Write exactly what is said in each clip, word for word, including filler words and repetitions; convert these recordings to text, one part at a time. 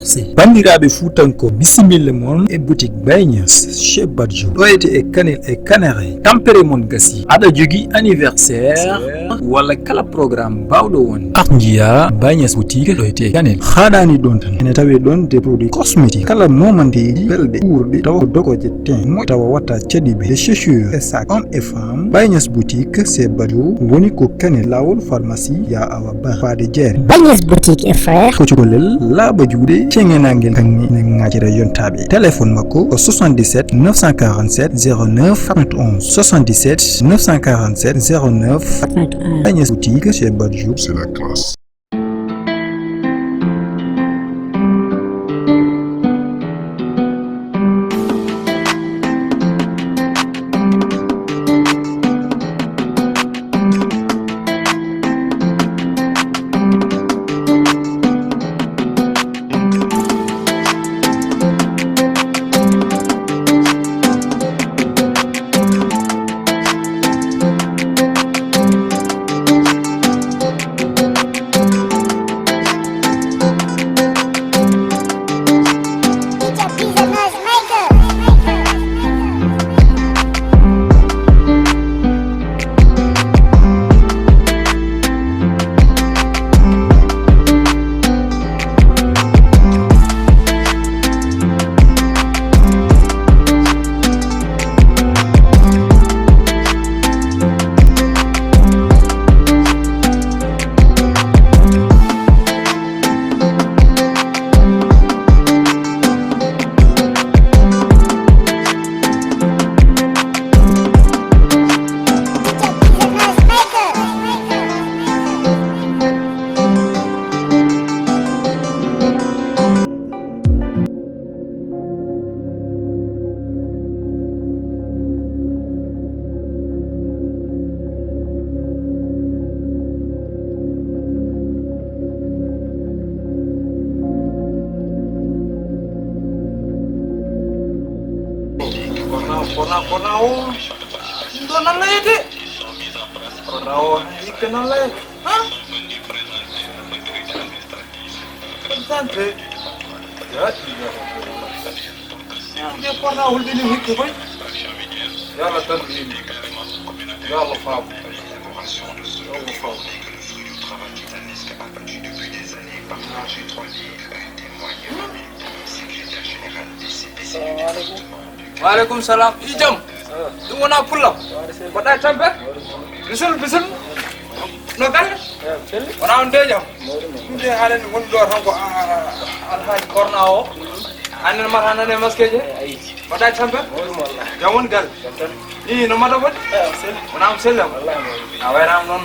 Banndiraaɓe Fuutankooɓe, bisimilla mon e boutique Baye Niass chez Badjo. Ɗo e Kanel e Kanere, tampere mon gasi. Aɗa jogi anniversaire walla kala programme baawɗo won. Ar njiya Baye Niass boutique ɗo e Kanel. Haaɗaani ɗoon tan, ene tawee ɗoon des produits cosmétiques. Kala momanteeji belɗe uurɗe tawa ko dogoje ten moƴƴi tawa watta caɗi ɓe. Des chaussures et sacs hommes et femmes. Baye Niass boutique chez Badjo woni ko Kanel laawol pharmacie Ya Awa Ba faade jeere. Baye Niass boutique et frères. Ko cukalel laaɓa juuɗe, ceŋenaangel kaŋŋe ene ŋaajira yontaaɓe. Téléphone makko ko soixante-dix-sept neuf cent quarante-sept zéro neuf quatre-vingt-onze, soixante-dix-sept neuf cent quarante-sept zéro neuf quatre-vingt-onze. Baye Niass boutique chez Badjo, c'est la classe. Kona, kona, kona o. Ɗum ɗo nan layete. Kona o, hikka nan layete. Ha? Santé. Ya, ya. Nde kona hulɓini hikka koy. Yo Allah tan. Yo Allah faamu. Yo Allah faamu. Wa aleykum salam. I jam? Ɗum wona pullam. Mbaɗɗa e tampere? Bisimilla, bisimilla. No galle? Wona on de jam? Ɗum de haalani woni ɗo tan ko, a, a, Alhaji Korna o. Annen mata nane maskeje? Mbaɗɗa e tampere? Jam woni galle? I, no mbaɗɗa foti? Wona am sellam? A wayraama noon.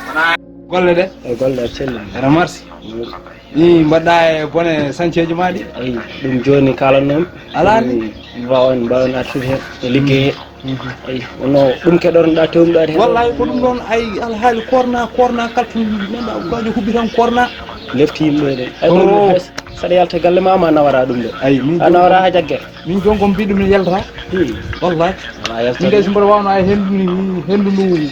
Wona golle de? E golle aɗa selli. Aɗa marsi? Ni mbaɗɗa e bone sañceeji ma ɗi? Eyi, ɗum jooni kaalannomi. Alaa ni? Ɗum mi waawa, mi mbaawa artude he, e liggey he. Mhm. Eyi, kono ɗum keɗotoɗaa tewnuɗaa heen. Wallahi ko ɗum ɗoon, ay, alhaali korna, korna, kaltun nanɗa, gaajo huɓɓi tan korna. Lefti yimɓe de. Ay, ɗum hay saɗa yalta galle ma, ma nawara ɗum de. Ay, min a nawara ha jagge. Min joom ko mbiɗo mi yaltata. Hmm. Wallahi. Wala yaltata. Min de so mboɗo wawno ay hendu ni, hendu ndu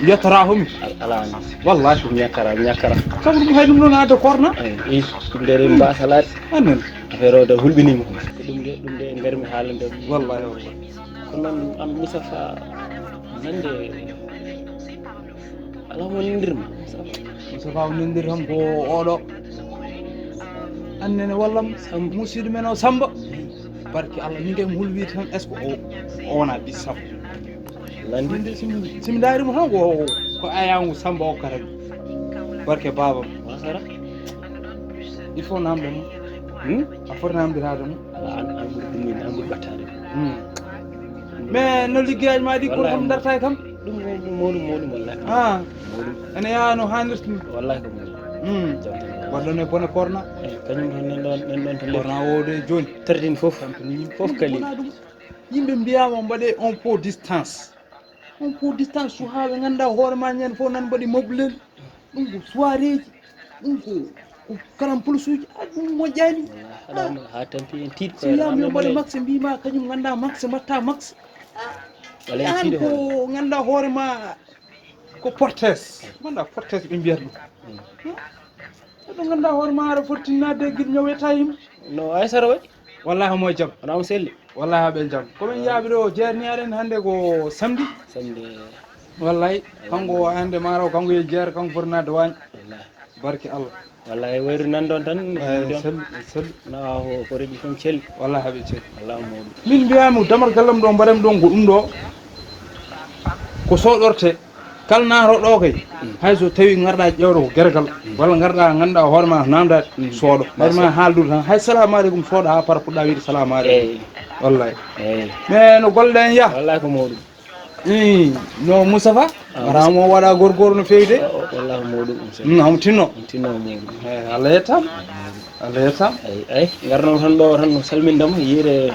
yettata homi. Al-, alaa ni. Wallahi. Ɗum ñakkara, ñakkara. Sabu ɗum hay ɗum noon adda korna. Eyi, eyi, ɗum de ɗum mbasa laade. Annen. Affaire o de hulɓinima. Ko ɗum de, ɗum de nder mi haalande. Wallahi, wallahi. Ko noon am Moustapha nande. Alaa mo nandirma. Moustapha o nandir tan ko oɗo. Annene wallam. Samba. Musiɗɗo men o Samba. Barke Allah, min kay mi hulwi tan, est-ce que o, o wona ɓiɗɗo Samba? Landi. Min de, simi, simi ndaari mo tan ko, ko ayangu Samba o karabi. Barke baaba. Masara. Il faut namde mo. Hmm? A foti namdiraade mo. Ala an, an ɓuri ɗum min, an ɓuri ɓattaade. Hmm. Mais no liggeyaaji ma ɗi, kono kam darta e kam? Ɗum ko ɗum mawɗum, mawɗum, wallahi. Ah. Mawɗum. Ene yaha no haanirta ni? Wallahi ko mawɗum. Hmm. Jonte. Wadde ne bone korna? Eh, kañum tan nen ɗon, nen ɗon to leppi. Korna o de jooni. Tardin fof. Fof kali. Wona ɗum. Yimɓe mbiyaama mbaɗe un pot distance. Un pot distance, suhaaɓe ngannduɗaa hoore ma ñande fof nan mbaɗi moblen. Ɗum ko soiréeji, ɗum ko, ko karam pulsuuji, a, ɗum moƴƴaani. Wallahi, haɗa mo haa tampi en tiiɗ. Si wiyaama yo mbaɗe max, mbiima kañum nganndaa max, mbaɗta max. Wala en yahan tiiɗo ko hoore. Ngannduɗaa hoore ma ko portes. Ngannduɗaa portes ɓe mbiyata ɗum. Mm. Ɓe ngannduɗaa hoore ma aɗa foti tinnaade e gila ñaw e tawi yimɓe. No Aysata waɗi? Wallahi omo e jam. Wona omo selli? Wallahi aɓe e jam. Ko min yaaɓi ɗo jeerniyaaɗen hannde ko samedi. Samedi. Wallahi kanko o hannde maaro kanko e jeer kanko foti naatde waañ. Wallahi. Barke Allah. Wallahi wayru nan ɗon tan. Eyi, sel sel. Na o ko reɗi tan cel. Wallahi aɓe cel. Wallahi mawɗum. Min mbiyami damar gallam ɗo mbaɗam ɗon ko ɗum ɗo ko soɗorte. Kala naaro ɗo kay hay so tawi ngarɗa ƴewɗo ko gergal walla ngarɗa ngannduɗa hoore ma namdade sooɗo mbaɗa ma haaldude tan hay salamu aleykum sooɗo ha para puɗɗa wiide salamu aleykum. Eyi. Wallahi. Eyi. Mais no golle ɗen yaha. Wallahi ko mawɗum. Ii, no Moustapha wata mo waɗa gorgoro no fewi de. Wallahi ko mawɗum. Hamo tinno. Tinno mawɗum. Eyi, Allah yettam. Allah yettam. Eyi, eyi, ngarno tan ɗo tan no salmindam yiire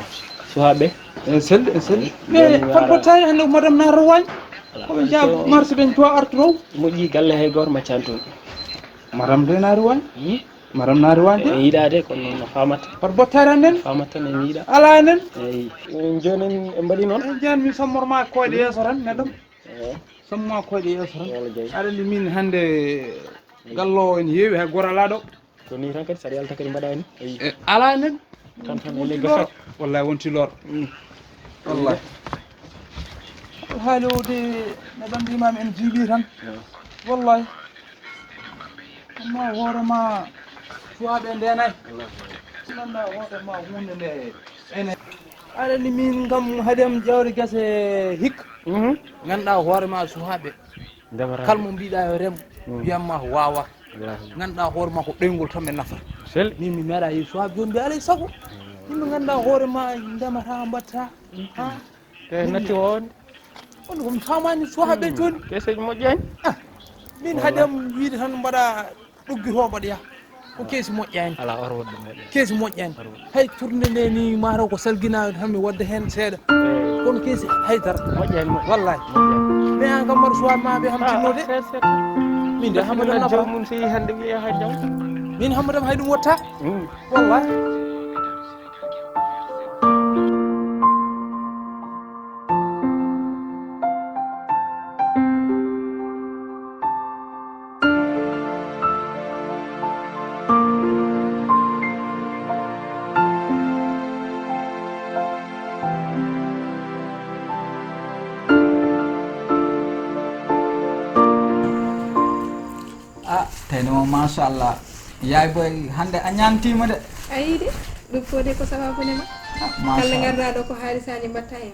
suhaɓe. En selli en selli mais par bottari hannde ko madame naata waañ. Koɓe jaa marché ɓen jowa arturow. Moƴƴi galle hay goto maccanto. Madame de naata waañ. Madame naata waañ de. En yiɗade kono no famata. Par bottari annen. Famata ne yiɗa. Ala annen. Eyi. Jonen en mbaɗi noon. En jaan mi sommorma koyɗe yeeso tan neɗɗo. Somma koyɗe yeeso tan. Aɗa andi min hannde gallo en heewi hay goto ala ɗo. Ko ni tan kadi saɗa yalta kadi mbaɗa ni. Eyi. Ala nen. Tan tan ele gasat. Wallahi wonti lor. Wallahi. Haali o de no ɗan imam en jiiɓi tan. Wallahi. Amma hoore ma suwaaɓe ndenay. Nanda hoore ma hunde nde ene. Aɗa ni min kam haɗi am ƴewde gese hikka. Ganduɗa hoore ma suwaaɓe. Kala mo mbiɗa yo rem wiyamma ko wawa. Ganduɗa hoore ma ko ɗoyngol tan ɓe nafata. Min mi meeɗa yi suwaaɓe joni mbi alay saago. Yimɓe ganduɗa hoore ma ndemata mbatta. Ha. Te natti wonde. On ko mi famani suwaaɓe joni. Keseji moƴƴani. Min haɗi am wiide tan mbaɗa ɗoggi to mbaɗa yaha. Ko keesi moƴƴani. Ala oto woɗɗo moƴƴani. Keesi moƴƴani. Hay tourné nde ni mataw ko salgina tan mi wadda hen seeɗa. Kono keesi haydara. Moƴƴani moƴƴani. Wallahi. Mais an kam mbaɗa suwaaɓe ma ɓe ham tinno de. Min de hamma dam nafa. Mun si hande wiya hay jam. Min hamma dam hay ɗum watta. Wallahi. A teno machallah. Yaay boy hande a ñantima de. A yiɗi ɗum fof de ko sababu ne ma. Kala garɗa ɗo ko haalisani mbatta hen.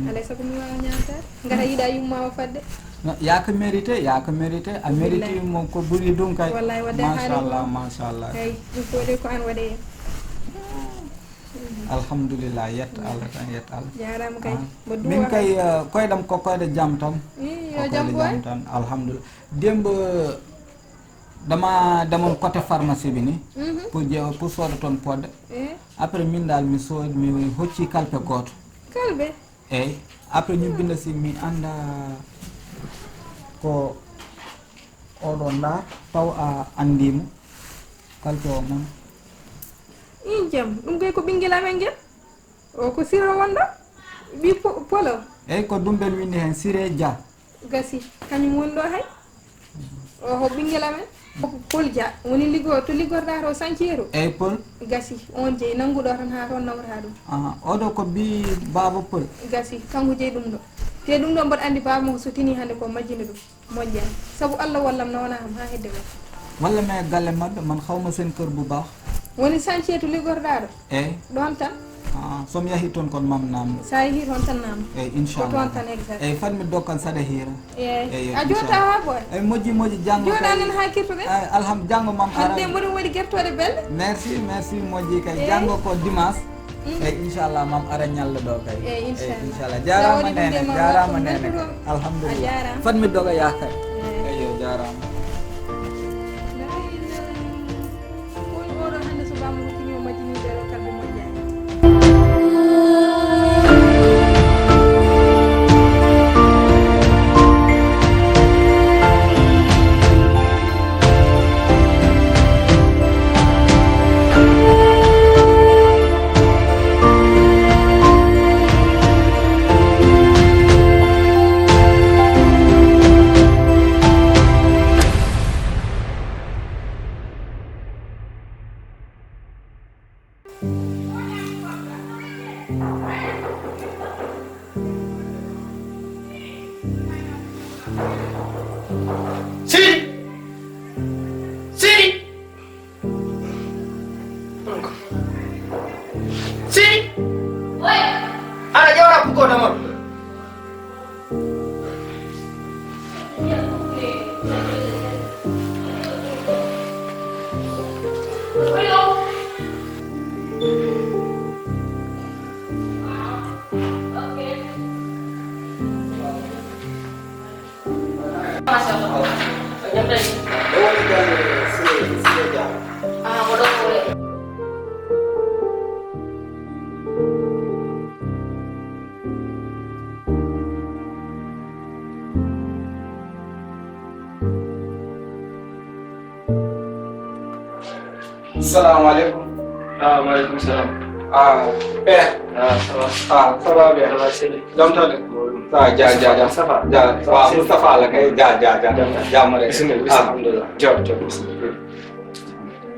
Alay sago mi wawa ñantade ngata yiɗa yumma o fadde. No, yaa ko mérité, yaa ko mérité. A mérité mo ko ɓuri ɗum kay. Wallahi wadde machallah machallah. Kay ɗum fof de ko an waɗe hen. Alhamdulillah yetta Allah tan yetta Allah. Jarama kay. Min kay koyɗam ko koyɗe jam tan. Yo jam boy. Alhamdulillah. Dembo dama damon côté pharmacie bi ni. Pour je pour soda ton podde. Après min dal mi soodi mi hocci kalpe goto. Kalbe. Eyyi. Après ñu binda si mi anda ko oɗo nda taw a andimo kalpe o mon. In jam ɗum kay ko ɓinguel amen ngel. O ko siro wonɗo ɓi polo. Eyyi ko ɗum ɓen windi hen sire dia. Gasi kañum woni ɗo hay. Oho ɓinguel amen. Pol dia woni liggo to liggorɗa to sañceeru. Eyyi pol. Gasi on jeyi nannguɗo tan ha toon nawrata ɗum. Oɗo ko bi baaba pol. Gasi kanko jeyi ɗum ɗo. Te ɗum ɗo mboɗo andi baaba makko so tini hande ko majjina ɗum. Moƴƴa sabu Allah wallam nawna kam ha hedde makko. Walla mi e galle maɓɓe man xawma seen kër bu baax. Woni sañce to liggorɗa ɗo. Eyyi. Ɗon tan. Ah, so mi yahi toon kon mam nam. Sa yehi toon tan nam. Eyyi inchallah. Ko toon tan exact. Eyyi fat mi dokkan saɗa hiira. Eyyi a jota ha boy. Eyyi moƴƴi moƴƴi janngo. Joɗanen ha kirtuɗe. Alham janngo mam ara. Hande mboɗo waɗi gertoɗe belle. Merci merci moƴƴi kay janngo ko dimanche. Eyyi inchallah mam ara ñallo ɗo kay. Eyyi inchallah jarama nene jarama nene. Alhamdulillah fat mi doga yaha kay. Eyyo jarama. Si! Aɗa ƴeewta pukkoo damol. Salamu aleykum. Ah, wa aleykum salam. Ah, père. Ah, ça va? Ah, ça va bien. Ça va, c'est bien. Jam tan? Ah, ja, ja, ja. Moustapha. Ja, ça va, waaw, c'est Moustapha la kay. Ja, ja, ja. Jam tan. Jam rek. Bismillah, bismillah. Alhamdulillah. Jam, jam, bismillah.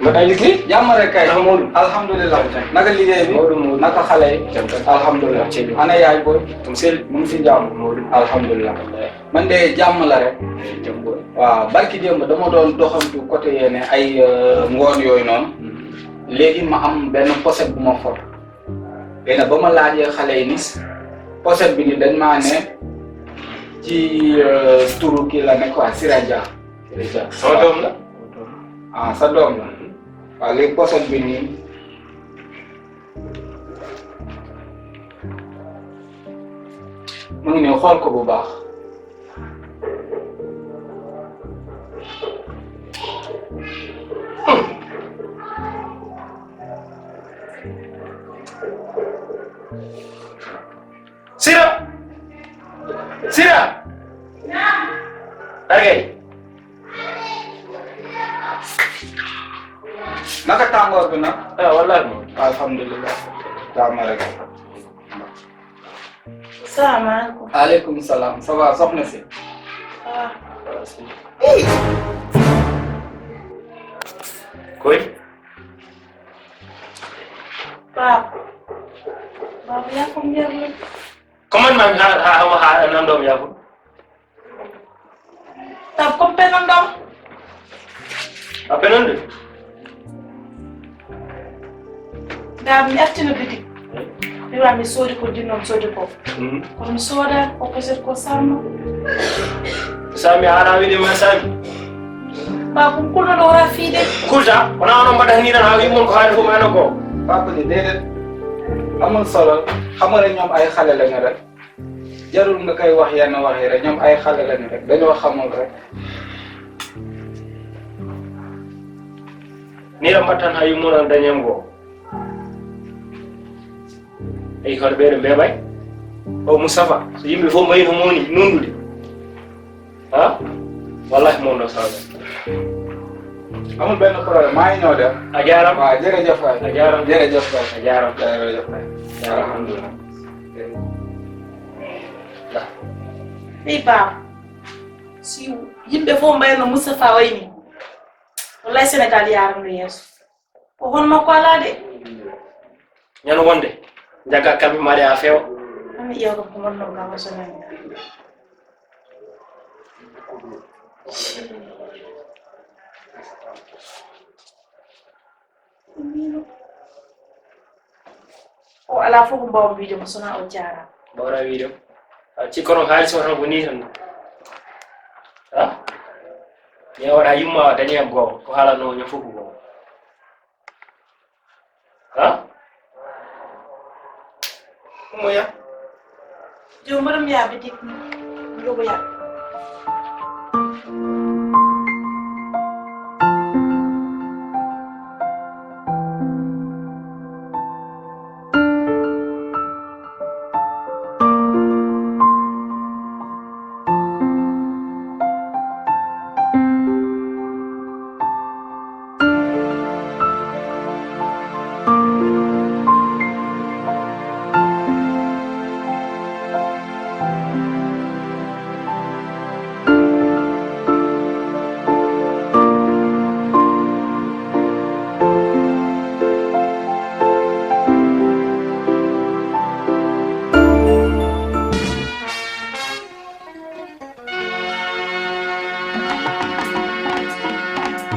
Mbaɗɗaa liggey? Jam rek kay. Naka mawɗum? Alhamdulillah. Jam tan. Naka liggey bi? Mawɗum, mawɗum. Naka xale yi? Jam tan. Alhamdulillah. Jam tan. Ana yaay boy? Ɗum selli. Mu ngi si jàmm? Mawɗum. Alhamdulillah. Man de jàmm la rek. Jàmm boy. Waaw, barki démb dama doon doxantu côté yéene ay, euh, ngoon yooyu noonu. Mhm. Léegi ma am benn pochette bu ma for. Léegi nag ba ma laajee xale yi ni pochette bi ni dañ maa ne ci, euh, turu kii la ne quoi, Sira Dia. Sira Dia. Sama doom la. Ah, sa doom la. Waaw, léegi pochette bi nii mu ngi nii, xool ko bu baax. Sira! Sira! Argay. Naka tàngoor bi nag? Ah, wallahi moom. Alhamdulillah. Jàmm rek. Salaamaaleykum. Aleykum salaam. Ça va, soxna si? Ah. Koy? Papa. Papa, yaa ko njëriñ. Comment ma ha, ha, ha, ha, nan ɗo mi yaafo? Tab, comme penon ɗo. A penon de? Nda mi artino bitik. Mi wa mi soodi ko dinnon soodi ko. Mhm. Kono mi sooda ko peset ko samma. Sami, a ara wiide ma Sami. Ba ko kulno ɗo wara fiide. Kulta, wona onon mbaɗata ni tan ha yumon ko haali fof ma ko. Papa ni déedéet. Amul solo. Xam nga rek ñoom ay xale lañu rek. Jarul nga koy wax yenn wax yi rek, ñoom ay xale lañu rek, dañoo xamul rek. Ni la mbattan ha yumon an dañem go. Ay hoto ɓeɗo mbeɓay. O Moustapha, so yimɓe fof mbayino moni nundude. Ha? Wallahi mo no sawda. Amul benn problème, maa ngi ñëw dem. A jaaraama. Waaw, jërëjëf waay. A jaaraama. Jërëjëf waay. A jaaraama. Jërëjëf waay. Alhamdulillah. Ɓii baam, si yimɓe fof mbayno Moustapha wayni, wallahi Sénégal yaarano yeeso. Ko hono makko alaa de. Ñande wonde, njagga kalbe maaɗe haa feewa. An iyewto ko wonno gama so nani. O alaa fof ko mbaawmi wiide mo, so wonaa o jaaraama. Mbaawɗaa wiide mo. A cikkoto haalis o tan ko nii tan. Ha? Mi waɗa yumma o dañi am gooto, ko haalanoo ñam fof ko gooto. Ha? Ummoya. Joom mbaɗa mi yaaɓe dikni. Jogoya.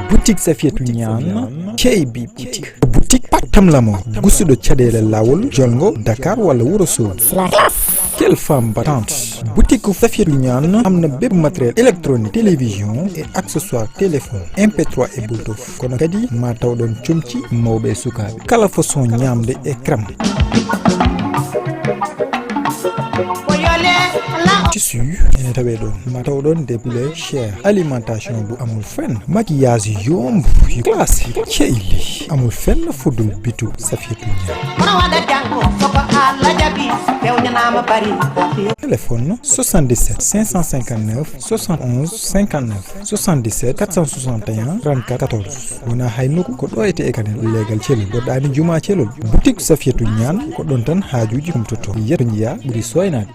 Boutique Safiatou Niane, K B Boutique. Boutique Pattam Lamo, gusuɗo caɗeele laawol, jolngo, Dakar walla Wuro Sogi. Quelle femme battante! Boutique Safiatou Niane am na bépp matériel électronique, télévision et accessoire téléphone, M P trois et Bluetooth. Kono kadi ma taw ɗon comci mawɓe e sukaaɓe. Kala façon ñaamde e crème. Tissu ene tawee ɗon. Ma taw ɗon des couleurs chères. Alimentation bu amul fenn. Maquillage yomb yu classe. Ceyli amul fenn fudul bitu Safiatou Niang. Kono waɗa janngo soko Allah jaɓi, fewnanaama bari. Téléphone soixante-dix-sept cinq cent cinquante-neuf soixante-onze cinquante-neuf, soixante-dix-sept quatre cent soixante et un trente-quatre quatorze. Wona hay nokku, ko ɗo e T E Kanel, leegal Celol, ɗo ɗaani Juma Celol. Boutique Safiatou Niang, ko ɗon tan haajuuji kumtoto. Yetto njiya ɓuri soynaade.